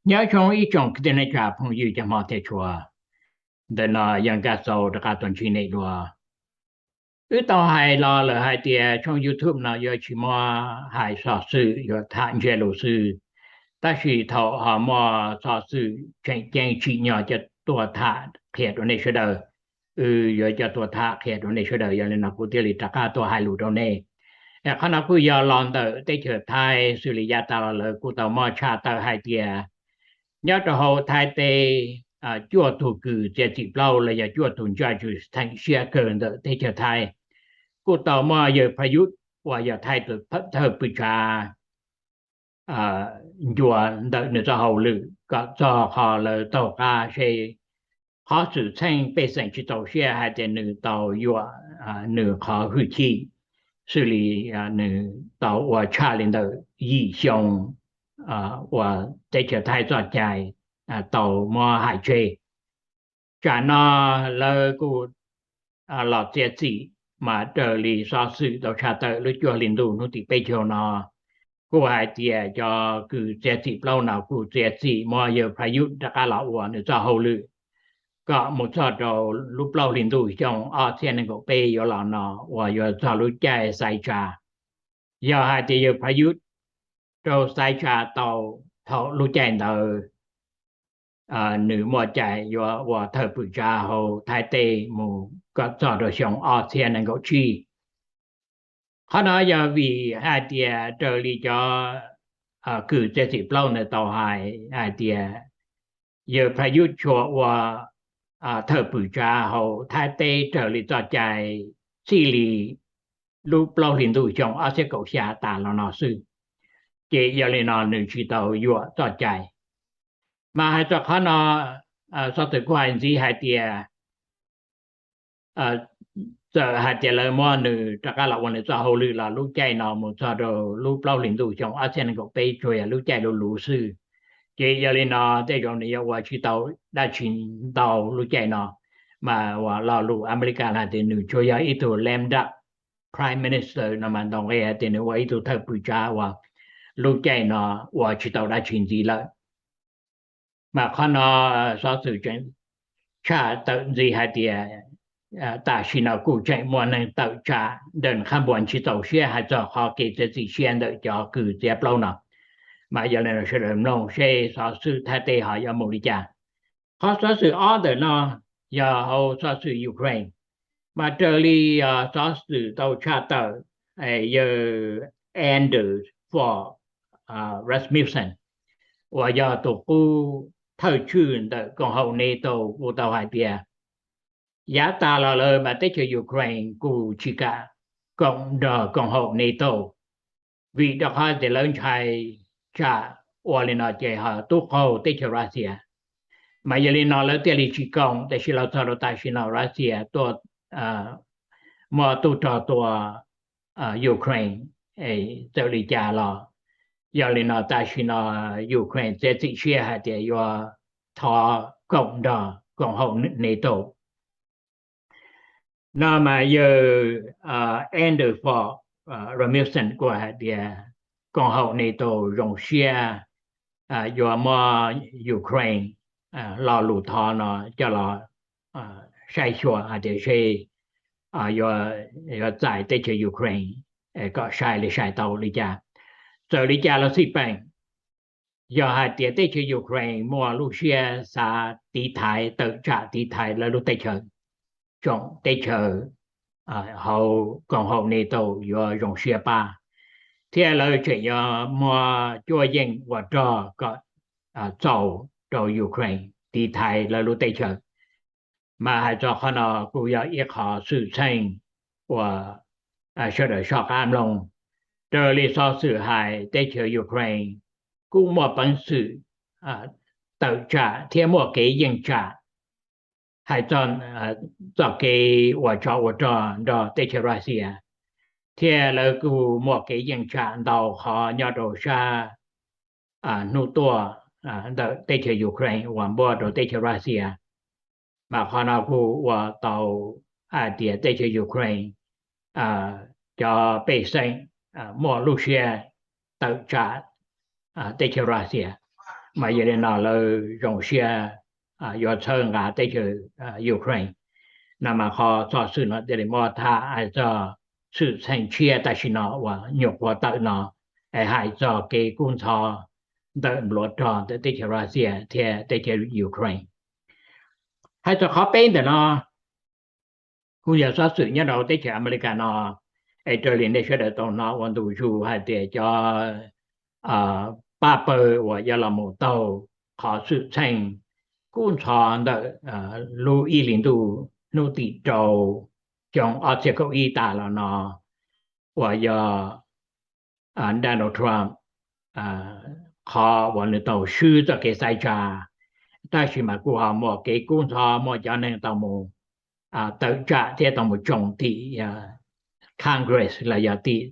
Nyob zoo ib tsoom kwv tij neej tsa phooj ywg cov hmov thiab tshua, ntawm no yog Nkaj Xauv rov qab tuaj ntsib nej dua. Wb tau hais los lawm hais tias tshooj YouTube no yuav tsis muaj hais xov xwm, yuav tham ntsiab lus xwb. Tab sis thaum ho muaj xov xwm tseem ceeb tsim nyog coj tuaj tham qhia rau nej sawv daws, wb yuav coj tuaj tham qhia rau nej sawv daws. Yog li no kuv thiaj li rov qab tuaj hais lus rau nej. Es qhov no kuj yog los ntawm teb chaws Thaib xws li yav tas los lawv kuj tau muaj tshaj tawm hais tias nyob rau hauv Thaib teb, cuaj tug kws txiav txim plaub los yog cuaj tug judge theem siab kawg ntawm teb chaws Thaib kuj tau muaj yawg Prayuth uas yog Thaib tus thawj pwm tsav ncua ntawm nws txoj hauj lwm kom txog qhov lawv taug qab seb qhov xwm txheej pej xeem tsis txaus siab hais tias nws tau yuam nws qhov hwj chim, xws li nws tau ua tshaj li ntawm yim xyoo uas teb chaws Thaib txoj cai tau muab hais tseg. Tsam no lawv kuj los txiav txim mas raws li xov xwm tau tshaj tawm lub cuaj hli ntuj hnub tim peb caug no, kuj hais tias cov kws txiav txim plaub no kuj txiav txim muab yawg Prayuth rov qab los ua nws txoj hauj lwm kom mus txog rau lub plaub hli ntuj xyoo ob txhiab nees nkaum peb yuav los no uas yuav txog lub caij xaiv tsa. Yog hais tias yawg Prayuth raug xaiv tsa tau thaum lub caij ntawd, nws muaj cai yuav ua thawj pwm tsav hauv Thaib teb mus kom txog rau xyoo ob txhiab nees nkaum tsib. Qhov no yog vim hais tias raws li cov kws txiav txim plaub ntawd tau hais hais tias yawg Prayuth tshua ua thawj pwm tsav hauv Thaib teb raws li txoj cai txij li lub plaub hli ntuj xyoo ob txhiab kaum xya tas los no xwb. Ces yog li no nws tsis tau yuam txoj cai. Mas hais txog qhov no, xov xwm kuj hais ntxiv hais tias txawm hais tias lawv muab nws rov qab los ua nws txoj hauj lwm los lub caij no mus txog rau lub plaub hlis ntuj xyoo ob txhiab nees nkaum peb tsuas yog lub caij luv luv xwb. Ces yog li no tej zaum nws yuav ua tsis tau dab tsi ntau lub caij no. Mas uas lo lus Amelikas hais tias nws tsuas yog ib tug lame duck prime minister no mas ntau nqe hais tias nws ua ib tug thawj pwm tsav uas lub caij no ua tsis tau dab tsi ntxiv lawm. Mas qhov no xov xwm tseem tshaj tawm ntxiv hais tias tam sim no kuj tseem muaj neeg tawm tsam ntawm qhab npuas tsis txaus siab hais txog qhov kev txiav txim siab ntawm cov kws txiav plaub no. Mas yog li no sawv daws mloog seb xov xwm Thaib teb ho yuav mus li cas. Qhov xov xwm ob ntawm no yog hauv xov xwm Ukraine. Mas raws li xov xwm tau tshaj tawm, yawg Anders Fogh Rasmussen uas yog tus qub thawj tswj ntawm koom haum NATO kuj tau hais tias yav tas los lawm mas teb chaws Ukraine kuj tsis kam koom nrog koom haum NATO, vim rau qhov tias lawv ntshai tsam ua li no ces ho tub qaug teb chaws Russia. Mas yog li no lawv thiaj li tsis koom, tiam sis los txog rau tam sim no Russia tuaj muaj tub rog tua Ukraine txawm li cas los, yog li no tam sim no Ukraine txiav txim siab hais tias yuav thov koom nrog koom haum NATO. No mas yawg Anders Fogh Rasmussen kuj hais tias koom haum NATO zoo siab yuav muab Ukraine lo lus thov no coj los saib xyuas hais tias seb yuav txais teb chaws Ukraine kom sai li sai tau li cas. Txawm li cas los xij peem, yog hais tias teb chaws Ukraine muaj lub siab xav tiv thaiv, tawm tsam tiv thaiv lawv lub teb chaws, tsoom teb chaws hauv koom haum NATO yuav zoo siab pab, thiab lawv tseem yuav muab cuab yeej ua rog kom txaus rau Ukraine tiv thaiv lawv lub teb chaws. Mas hais txog qhov no kuj yog ib qho xwm txheej uas sawv daws soj qab mloog. Raws li xov xwm hais teb chaws Ukraine kuj muaj peev xwm tawm tsam thiab muaj kev yeej tsam hais txog txoj kev ua tsov ua rog nrog teb chaws Russia, thiab lawv kuj muaj kev yeej tsam ntau qhov nyob rau sab hnub tuaj ntawm teb chaws Ukraine uas npuab rau teb chaws Russia. Mas qhov no kuj ua tau hais tias teb chaws Ukraine cov pej xeem muaj lub siab tawm tsam teb chaws Russia. Mas yog li no lawv zoo siab yuav txhawb nqa teb chaws Ukraine no mas qhov xov xwm no thiaj li muab tham hais txog xwm txheej tshiab tam sim no uas nyuam qhuav tawm no, es hais txog kev kub ntxhov ntawm npluav rog ntawm teb chaws Russia thiab teb chaws Ukraine. Hais txog qhov peb ntawm no kuj yog xov xwm nyob rau teb chaws Amelikas no, es raws li nej sawv daws tau hnov ua ntu zus hais tias cov pab pawg uas yuav los mus taug qhov xwm txheej kub ntxhov ntawm lub ib hlis ntuj hnub tim rau xyoo ob txhiab kaum ib tas los no uas yog Donald Trump qhov uas nws tau swb txoj kev xaiv tsa, tab sis mas kuj ho muaj kev kub ntxhov, muaj cov neeg tau mus tawm tsam thiab tau mus tsoo tim Congress los yog tim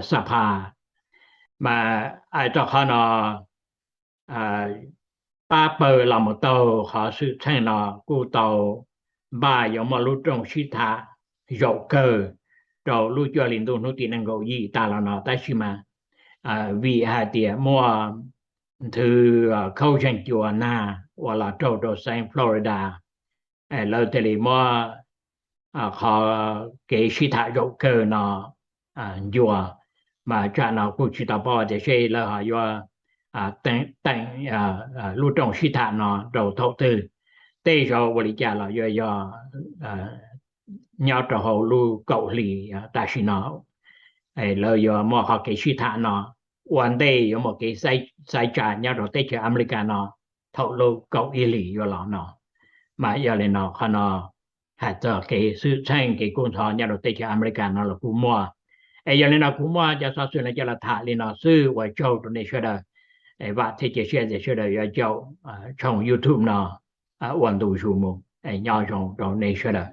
Xab Phas. Mas hais txog qhov no, pab pawg los mus taug qhov xwm txheej no kuj tau npaj yuav muaj lub rooj sib tham zaum kawg rau lub cuaj hli ntuj hnub tim nees nkaum yim tas los no, tab sis mas vim hais tias muaj nthwv khaub zeeg cua nag uas los raug rau xeev Florida, lawv thiaj li muab qhov kev sib tham zaum kawg no ncua. Mas tsam no kuj tsis tau paub tias seb lawv ho yuav teem lub rooj sib tham no rau thaum twg. Tej zaum ua li cas los yuav yog nyob rau hauv lub kaum hlis tam sim no lawv yuav muaj qhov kev sib tham no, ua ntej yuav muaj kev xaiv tsa nyob rau teb chaws Amelikas no thaum lub kaum ib hlis yuav los no. Mas yog li no qhov no hais txog kev xwm txheej kev kub ntxhov nyob rau teb chaws Amelikas no los kuj muaj. Es yog li no kuv muab cov xov xwm no coj los tham li no xwb, ua tsaug rau nej sawv daws. Vam thiab cia siab tias sawv daws yuav caum tshooj YouTube no ua ntu zus mus. Nyob zoo rau nej sawv daws.